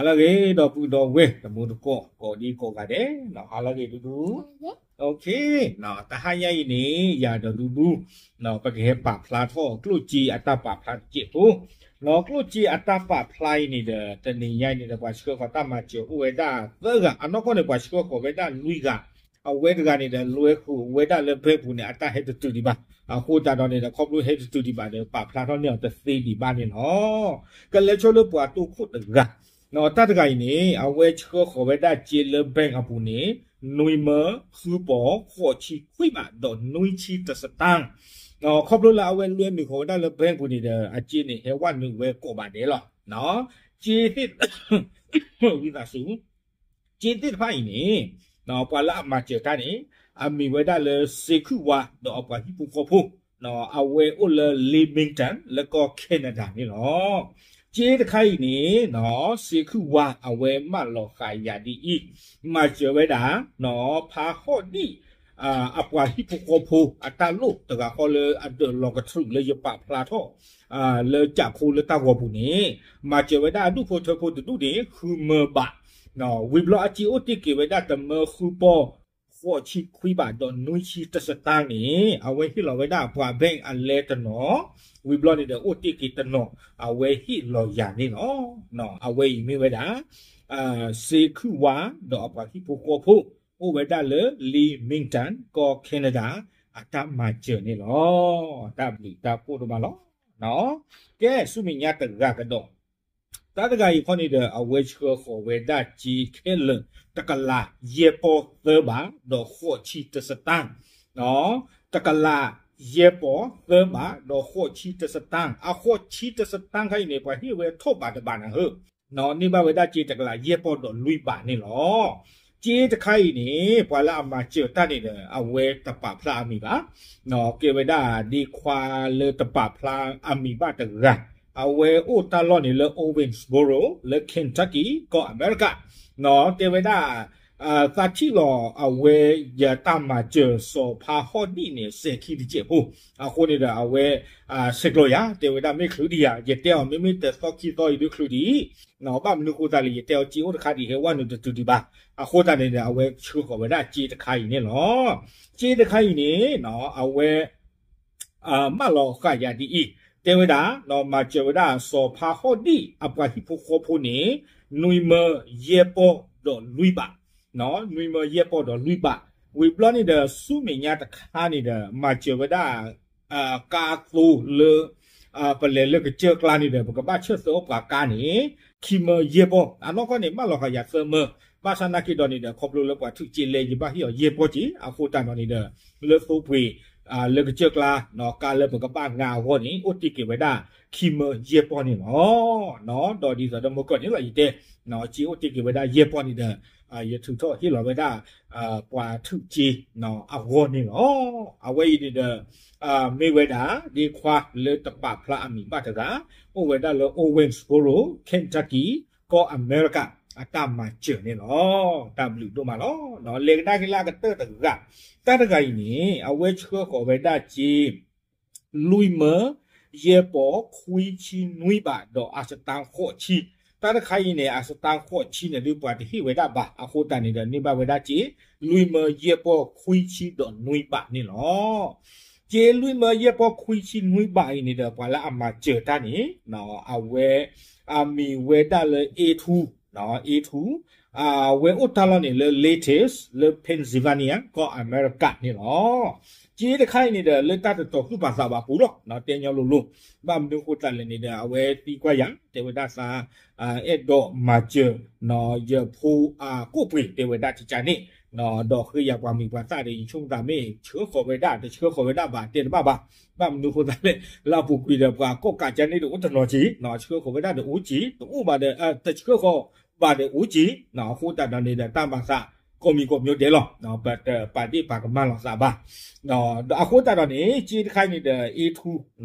ဟါလၢအဂ့ၤ ဒီပုၢ်ဒီဝဲၢ် တံၤသကိး ကိးဒံကိးဂၤဒဲး ဟါလၢအဂ့ၤဒူဒူ, တဟါညါအံၤန့ၣ် ယၤဒီးဒူဒူ ပကဟဲပာ်ဖျါထီၣ်ကျိၣ်စ့အတၢ်ပာ်ဖျါတစဲးဖိ, ဒီးကျိၣ်စ့အတၢ်ပာ်ဖျါအံၤန့ၣ်ဒီး တနံၤညါအံၤန့ၣ်ဒီး ပှၤဆှၢဃီၤတၢ်မၤစၢၤအိၣ်ဝဲဒၣ်သၢဂၤ, အနီၢ်ကီၢ်န့ၣ် ပှၤဆှၢဃီၤဝဲဒၣ်လွံၢ်ဂၤ, အဝဲတဂၤန့ၣ်ဒီး လွဲဃုာ်ဝဲဒၣ်လၢ bank ပူၤန့ၣ် အတၢ်ဟဲတတုၤဒံးဘၣ်, အဃိသတးဒီးန့ၣ်ဒီး ခီဖျိဟဲတတုၤဒံးဘၣ်ဒီး ပာ်ဖျါထီၣ်န့ၢ်အီၤတသ့ဒံးဘၣ်န့ၣ်လီၤ. ကလဲၤဆိလၢပှၤတိခိၣ်တဂၤ, တၢ်တဂၤအံၤန့ၣ် အဝဲဆှၢဃီၤဝဲဒၣ်စ့လၢ bank အပူၤန့ၣ် နွံမၢဃုပီၤ ဃိးဆံခွံဘး ဒီးနွံဆံတစတၢ်, ခီဖျိလၢအဝဲလွဲမံၤဃီၤဝဲဒၣ်လၢ bank ပူၤန့ၣ်ဒီး အစ့န့ၣ် ဟဲဝဲနုာ်ဝဲကိးဘးဒဲးလီၤ. စ့သ့ၣ် ဝံသးစူၤ စ့သ့ၣ်တဖၣ်အံၤန့ၣ် ပှၤလၢအမၤစၢၤတၢ်န့ၣ် အမံၤဝဲဒၣ်လၢ စ့ခုၣ်ဝါ ဒီးအပှၤဟံၣ်ဖိဃီဖိ, အဝဲအိၣ်လၢ Leamington လၢကီၢ် Canada န့ၣ်လီၤ. စ့တခါအံၤန့ၣ် စ့ခုၣ်ဝါ အဝဲမၢလီၤဃာ်ယၤဒ်အံၤ, မၤစၢၤဝဲဒၣ် ဖါဟီၣ်ဒံၣ် အပှၤဟံၣ်ဖိဃီဖိ အတၢ်လိၣ်တဂၤဃီလၢအဒၢးလီၤကတြူာ်လၢယပာ်ဖျါထီၣ် လၢကးခိလၢတၢ်ဂီၤပူၤန့ၣ် မၤစၢၤဝဲဒၣ်အဒူၣ်ဖိထၢဖိတဒူၣ်န့ၣ် ဃုမၢဘး, ဝံၤဘျီအစ့အိၣ်တ့ၢ်က့ၤဝဲဒၣ်တမၢဃုပီၤ ဃိးဆံခွံဘး ဒီးနွံဆံတစတၢ်န့ၣ် အဝဲဟ့ၣ်လီၤဝဲဒၣ်ပှၤ bank အလဲတနီၤ, ဝံၤဘျီန့ၣ်ဒီး အိၣ်တ့ၢ်က့ၤတနီၤ အဝဲဟ့ၣ်လီၤယၤန့ၣ်လီၤ. အဝဲအံၤမ့ၢ်ဝဲဒၣ် စ့ခုၣ်ဝါ ဒီးအပှၤဟံၣ်ဖိဃီဖိ အိၣ်ဝဲဒၣ်လၢ Leamington ကီၢ် Canada အတၢ်မၤစၢၤန့ၣ်လီၤ. တၢ်ဘျုးတၢ်ဖှိၣ်ဒိၣ်မးလီၤ. ကဲ ဆူမဲာ်ညါတဂၤကဒီး တၢ်တဂၤအံၤခီန့ၣ်ဒီး အဝဲဆှၢဃီၤဝဲဒၣ်စ့ခဲလၢာ် တကလးယဲၢ်ပီၢ်သၢဘး ဒီးဃိးဆံတစတၢ်, တကလးယဲၢ်ပီၢ်သၢဘး ဒီးဃိးဆံတစတၢ်, အဃိးဆံတစတၢ်ခါအံၤန့ၣ် ပှၤဟ့ၣ်ဝဲထီၣ်ဘးတဘးနၤဧၢ, န့ၢ်ဘၣ်ဝဲဒၣ်စ့တကလးယဲၢ်ပီၢ်ဒီးလွံၢ်ဘးန့ၣ်လီၤ. စ့တခါအံၤန့ၣ် ပှၤလၢအမၤစၢၤတၢ်န့ၣ်ဒီး အဝဲတပာ်ဖျါအမံၤဘၣ်, ကဲဝဲဒၣ်ဒ့ခွါလၢတပာ်ဖျါအမံၤဘၣ်တဂၤ, အဝဲအိၣ်တၢ်လီၢ်န့ၣ်လၢ Owensboro လၢ Kentucky ကီၢ်အမဲရကၤ, တဲဝဲဒၣ် သးထံၣ်လီၤအဝဲယတၢ်မၤစၢၤစီၤဖါဟီၣ်ဒံၣ်န့ၣ် စဲၤခံတစဲးဖိ, အဃိန့ၣ်ဒီးအဝဲ ဆဲးကျိးယၤ တဲဝဲဒၣ်မ့ၢ်ချုးဒံးယၤ ယတဲအီၤမ့မ့ၢ်တသီခံသီအံၤဒုးချုးဒံး, ဘၣ်မနုၤဃိသတးလဲၣ် ယတဲအီၤစ့အိၣ်တခါဒံး ဟဲဝဲနုာ်တတုၤဒံးဘၣ်, အဃိသတးန့ၣ်ဒီး အဝဲဆှၢဃီၤဝဲဒၣ်စ့တခါအံၤန့ၣ်လီၤ. စ့တခါအံၤန့ၣ် အဝဲ မၢလီၤဃာ်ယၤဒ်အံၤ, တဲဝဲဒၣ် မၤစၢၤဝဲဒၣ်စီၤဖါဟီၣ်ဒံၣ်အပှၤဟံၣ်ဖိဃီဖိန့ၣ် နွံမၢယဲၢ်ပီၢ်ဒီးလွံၢ်ဘး, နွံမၢယဲၢ်ပီၢ်ဒီးလွံၢ်ဘး, ဝံၤဘျီန့ၣ်ဒီး ဆူမဲာ်ညါတခါန့ၣ်ဒီး မၤစၢၤဝဲဒၣ် ကါသိလၢ ပလဲၤလၢကစၢၢ်ကျါန့ၣ်ဒီး ပကဘၣ်ဆၢၣ်သၢအိၣ်ပှၤကါန့ၣ် ခံမၢယဲၢ်ပီၢ်, အနီၢ်ကီၢ်န့ၣ် မၢလီၤဃာ်ယၤသၢမၢ, ဘၣ်ဆၣ်နာ်က့ဒီးန့ၣ်ဒီး ခီဖျိလၢပှၤထုးစ့လဲ ယဘၣ်ဟ့ၣ်အီၤယဲၢ်ပီၢ်က့ၤ, အဃိသတးဒီးန့ၣ်ဒီး လၢသိပှ့ၤ လၢကစၢၢ်ကျါ ကါလၢပကဘၣ်ငါအဂီၢ်န့ၣ် အိၣ်တ့ၢ်က့ၤဝဲဒၣ် ခံမၢယဲၢ်ပီၢ်န့ၣ်လီၤ. ဒီးဒ်သိးဒီးမုၢ်ကီၢ်န့ၣ်လီၤ ယတဲ စ့အိၣ်တ့ၢ်က့ၤဝဲဒၣ်ယဲၢ်ပီၢ်န့ၣ်ဒီး ယထုးထီၣ်ဟ့ၣ်လီၤဝဲဒၣ် ပှၤထုးစ့ အဂီၢ်န့ၣ်လီၤ. အဝဲအံၤန့ၣ်ဒီး မ့ၢ်ဝဲဒၣ် ဒ့ခွါလၢတပာ်ဖျါအမံၤဘၣ်တဂၤ အိၣ်ဝဲဒၣ်လၢ Owensboro, Kentucky ကီၢ်အမဲရကၤ အတၢ်မၤစၢၤန့ၣ်လီၤ. တၢ်ဘျုးဒိၣ်မးလီၤ. လဲၤကဒါက့ၤလၢအကတၢၢ်တဂၤ, တၢ်တဂၤအံၤန့ၣ် အဝဲဆှၢဃီၤဝဲဒၣ်စ့ လွံၢ်မၢ ယဲၢ်ပီၢ် ခွံဆံနွံဘး ဒီးအစတါဃိးဆံ, တၢ်တခါအံၤန့ၣ် အစတါဃိးဆံန့ၣ်ဒုးပှၤတဟ့ၣ်ဝဲဒၣ်ဘၣ် အဃိသတးန့ၣ်ဒီးန့ၢ်ဘၣ်ဝဲဒၣ်စ့ လွံၢ်မၢ ယဲၢ်ပီၢ် ခွံဆံဒီးနွံဘးန့ၣ်လီၤ. စ့လွံၢ်မၢ ယဲၢ်ပီၢ် ခွံဆံနွံဘးအံၤန့ၣ်ဒီး ပှၤလၢအမၤစၢၤတၢ်န့ၣ် အဝဲ အမံၤဝဲဒၣ်လၢ A two, A two, အဝဲအိၣ်တၢ်လီၢ်န့ၣ်လၢ Lititz လၢ Pennsylvania ကီၢ်အမဲရကၤန့ၣ်လီၤ. စ့တခါအံၤန့ၣ်ဒီး လၢတၢ်တတီၤသူၣ်ပာ်သးဘၣ်ပူၤလီၤ. တဲညီလိၤလိၤ, ဘၣ်မနုၤဃိသတးလဲၣ်န့ၣ်ဒီး အဝဲသံကွၢ်ယၤ တဲဝဲဒၣ်သး အဲၣ်ဒိးမၤစၢၤ ယဖိအကိၣ်ပှ့ၤ တဲဝဲဒၣ်တကးန့ၣ်, ဒီးဃ့ယၤပှၤမံၤပှၤသၣ်ဒီး ယဆိကမိၣ်သးမ့ၢ်ဆှၢဃီၤဝဲဒၣ် တဆှၢဃီၤဝဲဒၣ်ဘၣ် တဲတဘၣ်ဘၣ်. ဘၣ်မနုၤဃိသတးလဲၣ် လၢအပူၤကွံာ်ဒီး ပှၤကိးကးကန့ၣ်ဒီးအိၣ်တနီၤက့ၤ, ဆှၢဃီၤဝဲဒၣ်ဒီးအိၣ်က့ၤ, တအိၣ်ဘၣ်ဒီး တဆှၢဃီၤဘၣ်ဒီးအိၣ်က့ၤ, အဃိသတးဒီးန့ၣ်ဒီး တၢ်မၤသးကိးမံၤကိးမျိုးဒဲးလီၤ. ပတပာ်ဒ့ၣ်ပာ်ကမၣ်လိာ်သးဘၣ်. အဃိသတးဒီးန့ၣ် စ့တခါအံၤန့ၣ်ဒီး A two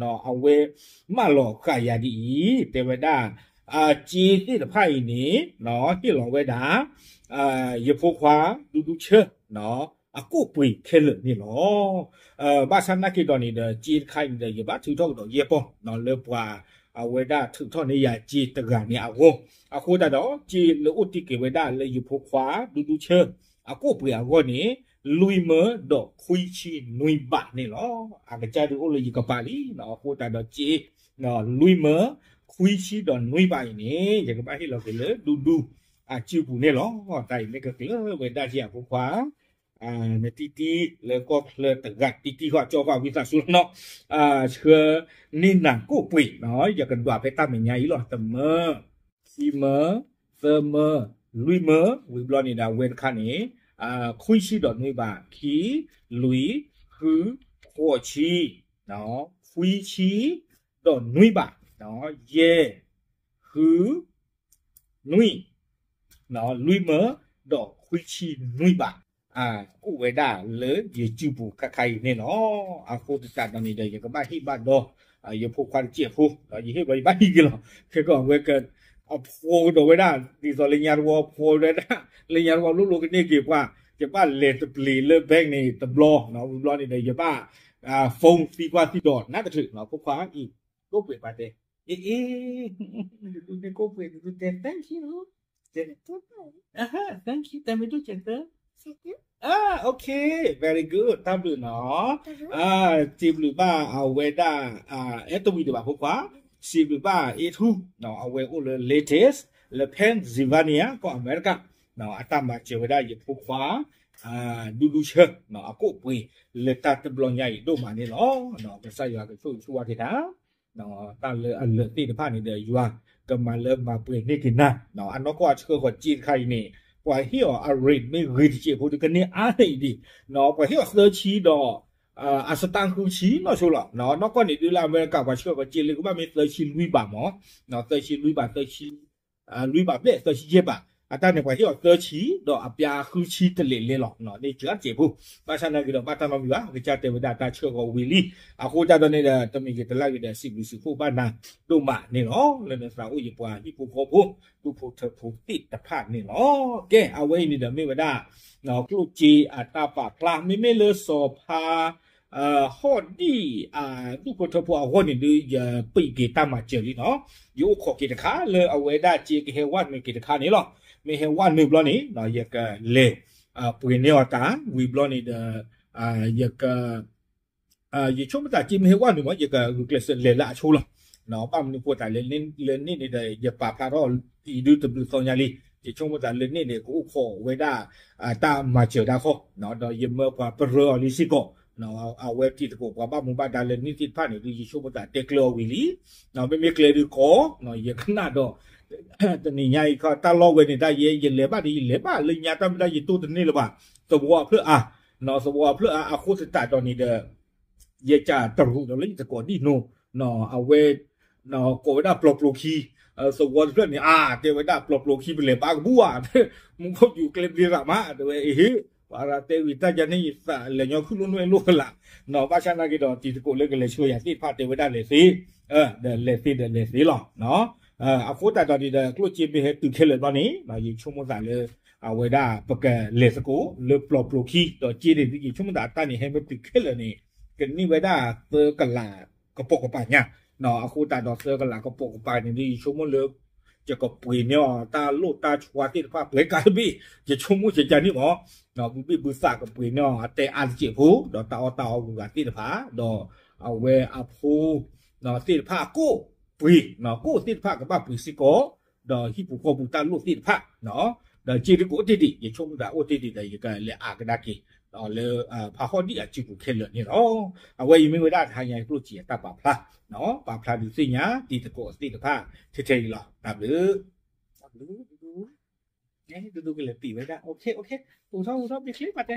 အဝဲမၢလီၤဃာ်ယၤဒ်အံၤ တဲဝဲဒၣ် စ့သ့ၣ်တဖၣ်အံၤန့ၣ် ဟ့ၣ်လီၤဝဲဒၣ် ယဖိခွါ ဒူဒူဆၢ အကိၣ်ပှ့ၤခဲလၢာ်န့ၣ်လီၤ. ဘၣ်ဆၣ်နာ်က့ဒီးန့ၣ်ဒီး စ့တခါအံၤန့ၣ်ဒီး ယဘၣ်ထုးထီၣ်ကဒီးယဲၢ်ပီၢ် လၢပှၤ အဝဲဒၣ်ထုးထီၣ်န့ၢ်ယၤစ့တဂၤန့ၣ်အဂီၢ်, အဃိသတးဒီး စ့လၢအိၣ်တ့ၢ်က့ၤဝဲဒၣ်လၢယဖိခွါဒူဒူဆၢ အကိာ်ပှ့ၤအဂီၢ်န့ၣ် လွံၢ်မၢဒီးခွံဆံနွံဘးန့ၣ်လီၤ. အကစၢ်ဒုးအိၣ်လၢယကပၤလံ, အဃိသတးဒီးစ့ လွံၢ်မၢ ခွံဆံဒီးနွံဘးအံၤန့ၣ် ယကဘၣ်ဟ့ၣ်လီၤက့ၤလၢဒူဒူ အစုပူၤန့ၣ်လီၤ. တၢ်အံၤမ့ၢ်ကကျၢၤဝဲဒၣ်က့ၤအဖိခွါ နတံတံလၢကီၢ်ချၢတဂၤတံတံဃီ ကၠီဃီ ဝံသးစူၤနီၤ, ဆှၢန့ၢ်နၤကိာ်ပှ့ၤ, ယကဒွးဖဲတၢ်မဲာ်ညါအံၤလီၤ. တမၢ, ခံမၢ, သၢမၢ, လွံၢ်မၢ, ဝံၤဘျီန့ၣ်ဒီးအဝဲတခါန့ၣ် ခွံဆံဒီးနွံဘး, ခံ, လွံၢ်, ဃု, ဃိးဆံ, ခွံဆံဒီးနွံဘး, ယဲၢ်, ဃု, နွံ, လွံၢ်မၢဒီးခွံဆံနွံဘး, အိၣ်ဝဲဒၣ်လၢယစုပူၤခါခါအံၤန့ၣ်လီၤ. အဃိသတးဒီးန့ၣ်ဒီး ယကဘၣ်ဟ့ၣ်ဘၣ်ဒီး ယဖိခွါတစဲးဖိ, ဒီးယဟ့ၣ်ဘျီယဘၣ်ဟံးက့ၤလီၤ. ခဲကီးအဝဲက အဖှီကဒီးဝဲဒၣ် ဒ်သိးလၢညါတဝီဖှီဝဲဒၣ် လၢညါတဝီလိၣ်လိၣ်ကန့ၢ်က့ၤပှၤ, ယဘၣ်လဲၤတပျ့ၤလၢ bank န့ၣ်တဘျီ, ဝံၤဘျီန့ၣ်ဒီး ယဘၣ် phone သံကွၢ်သံဒိးနးတချုး, ဖိခွါအံၤ ကိာ်ပှ့ၤပှၤတဲ, အ့ အ့ ဒူဒူန့ၣ်ကိာ်ပှ့ၤ ဒူဒူတဲ thank you, တဲ thank you တဲမ့ၢ်ဒိၣ်ကဲးသၢ, okay, very good, တၢ်ဘျုးနီၤ. စံးဘျုးဘၣ်အဝဲဒၣ် အဲၣ်တဝံၤဒံးဘၣ်ဖိခွါ, စံးဘျုးဘၣ်အ့ထူ, အဝဲအိၣ်လၢ Lattice လၢ Pennsylvania ကီၢ်အမဲရကၤ, အတၢ်မၤစၢၤဝဲဒၣ်ယဖိခွါ ဒူဒူဆၢ အကိာ်ပှ့ၤ လၢတၢ်တဘျီညါအံၤဒိၣ်မးန့ၣ်လီၤ. ကစၢ်ယွၤကဆိၣ်ဂ့ၤဆိၣ်ဝါက့ၤတၢ် တၢ်လၢအလၢာ်သ့ၣ်တဖၣ်န့ၣ်ဒီး ယွၤကမၤလၢမၤပှဲၤန့ၢ်က့ၤနၤ, အနီၢ်ကီၢ်အဆှၢဃီၤစ့တခါအံၤန့ၣ် ပှၤဟ့ၣ်အီၤအ rate မ့ၢ်ဂ့ၤတစဲးဖိ တကန့ၢ်အါန့ၢ်အံၤဒံး, ပှၤဟ့ၣ်အီၤသၢဆံဒီး အစတၢ်ဃုဆံနီၢ်ဆိလီၤ. နီၢ်ကီၢ်န့ၣ်ဒုးလၢအမဲရကၤ ပှၤဆှၢဃီၤစ့လၢကဘၣ်မ့ၢ်သၢဆံလွံၢ်ဘးမး, သၢဆံလွံၢ်ဘး သၢဆံ လွံၢ်ဘးဘျဲၣ် သၢဆံယဲၢ်ဘး, အတၢ်န့ၣ်ပှၤဟ့ၣ်အီၤသၢဆံ ဒီးအပျါဃုဆံတလဲၤလဲၤလီၤ, န့ၢ်စှၤတစဲးဖိ, ဘၣ်ဆၣ်နာ်က့ၤဒီး ဘၣ်တၢ်နီတမံၤဘၣ်, ကစၢ်တဲဝဲဒၣ်တၢ်ဆှၢဃီၤဝံၤလံ, အဃိသတးဒီးန့ၣ်ဒီး တမံၤဂ့ၤတလၢ်ဂ့ၤဒီး စံးဘျုးစံးဖှိၣ်ဘၣ်နၤဒိၣ်မးန့ၣ်လီၤ. လၢနသးအိၣ်ယပှၤဟံၣ်ဖိဃီဖိ ဒူဖိထၢဖိသ့ၣ်တဖၣ်န့ၣ်လီၤ. ကဲ အဝဲအံၤန့ၣ်ဒီးမ့ၢ်ဝဲဒၣ် ကျိၣ်စ့အတၢ်ပာ်ဖျါ မ့မ့ၢ်လၢစီၤဖါ ဟီၣ်ဒံၣ် ဒူၣ်ဖိထၢဖိအဂီၢ်န့ၣ်ဒုး ယပံးက့ၤတၢ်မၤစၢၤလံနီၤ, ယအိၣ်ခိးက့ၤတခါလၢအဝဲဒၣ်စ့ကဟဲဝဲနုာ်က့ၤတခါန့ၣ်လီၤ. မ့ၢ်ဟဲဝဲနုာ်ဘျီန့ၣ် ယကလဲၤ ပှ့ၤန့ၢ်အီၤတၢ် ဝံၤဘျီန့ၣ်ဒီး ယက ယဆိကမိၣ်သးစ့မ့ၢ်ဟဲဝဲနုာ်မး ယကဂုာ်ကျဲးစၢးလဲၤလၢအဆိလီၤ. ဘၣ်မနုၤဃိသးလဲၣ်, လၢန့ၣ်န့ၣ်ဒီး ယပာ်ဖျါထီၣ်အံၤဒုးတဘျုးသီညါလံ, ယဆိကမိၣ်သးလၢန့ၣ်န့ၣ် ကအိၣ်ခိးဝဲဒၣ် တၢ်မၤစၢၤတၢ်ဃီ, ဒီးယမၢပှၤပရၢအီၤလံစ့ၢ်ကီး, အဝဲတံၤသကိးပှၤဘၣ်မူဘၣ်ဒါလၢန့ၣ်သ့ၣ်တဖၣ်န့ၣ်ဒုး ယဆိကမိၣ်သးတဲကျၢၤအီၤဝံၤလံ, မ့မ့ၢ်ကျဲဒုးကီး, ယကနၣ်ဒီး တနံၤညါအံၤခီ တၢ်လီၢ်ဝဲန့ၣ်တၢ်ယဲ ယလဲၤဘၣ်ဒီး ယလဲၤဘၣ်လၢညါတၢ်မ့ၢ်တၢ်ယတိၢ်တန့ၢ်လၢၤဘၣ်, သဝီအဖျၢၣ်အါ, သဝီအဖျၢၣ်အါအဃိသတးဒီးန့ၣ်ဒီး ယကတရူးဒီးလၢယသကိးဒ်နိ, အဝဲ ကိးဝဲဒၣ်ပျီပျိခံ, သဝီတဖျၢၣ်န့ၣ် အါ တဲဝဲဒၣ်ပျီပျိခံ ပလဲၤဘၣ်ကဘူၣ်ဧါ, မူခိၣ်ယူၤကျဲဘျ့ရးမး တဲဝဲအဟ့ၣ်, ပှၤရၤတဲဝံၤတၢ်ယါန့ၣ် ယသးလဲၤညီခုၣ်လိၣ်နွဲၣ်လိၣ်ကလာ်, ဘၣ်ဆၣ်နာ်က့ၤဒီး တံၤသကိးလၢကလဲၤဆှၢယၤသ့ၣ်တဖၣ်တဲဝဲဒၣ်လဲၤသ့, ဒီးလဲၤသ့ဒီးလဲၤသ့လီၤ. အဃိသတးဒီးန့ၣ်ဒီး ကျိၣ်စ့မ့ၢ်ဟဲတုၤခဲလၢာ်ဘျီန့ၣ် ယဆိကမိၣ်သးလၢ အဝဲဒၣ်ပကလဲၤသကိးလၢပျီပျိခံ ဒီးစ့န့ၣ် ယဆိကမိၣ်သးအတၢ်န့ၣ်ဟဲမ့ၢ်တုၤခဲလၢာ်န့ၣ် ကန့ၢ်ဝဲဒၣ်သၢကလးကပိာ်ကပၤညါ, အဃိသတးဒီးသၢကလးကပိာ်ကပၤန့ၣ်ဒီး ယဆိကမိၣ်လၢ ယကပှ့ၤန့ၢ်အီၤတၢ်လိၣ်တၢ်ဆှါသ့ၣ်တဖၣ် ပှဲၤကးတဘ့ၣ် ယဆိကမိၣ်ယကန့ၣ်မး, ဘုဘ့ၣ်ဘုသးကပှ့ၤန့ၢ်အီၤအတဲအါတစဲးဖိ ဒီးတၢ်အီၣ်တၢ်အီဂုၤဂၤသ့ၣ်တဖၣ် ဒီးအဝဲအဖိ သ့ၣ်တဖၣ်အကိၣ်ပှ့ၤ, ကိၣ်သ့ၣ်တဖၣ်ကဘၣ်ပှ့ၤစ့ၢ်ကီး, ဒီးဟံၣ်ပူၤဃီပူၤတၢ်လိၣ်သ့ၣ်တဖၣ်, ဒီးစ့တကိးအိၣ်တ့ၢ်ဒံး ယဆိကမိၣ်သးအိၣ်တ့ၢ်ဒံးဒီး ယကလဲၤအါကဒါက့ၤ လၢဖးဟီၣ်ဒံၣ်အစုပူၤခဲလၢာ်န့ၣ်လီၤ. အဝဲအံၤမ့ၢ်ဝဲဒၣ်တဟါညါကျိၣ်စ့အတၢ်ပာ်ဖျါ, ပာ်ဖျါဒုးသ့ၣ်ညါတံၤသကိးသ့ၣ်တဖၣ်ထဲထဲအံၤလီၤ. တၢ်ဘျုး တၢ်ဘျုး ဒူဒူကလဲၤပံးဝဲဒၣ် အိၣ်ခ့ အိၣ်ခ့ ဟူးထီၣ်ဟူးထီၣ် မ့ၢ်ချ့ပာ်တဲ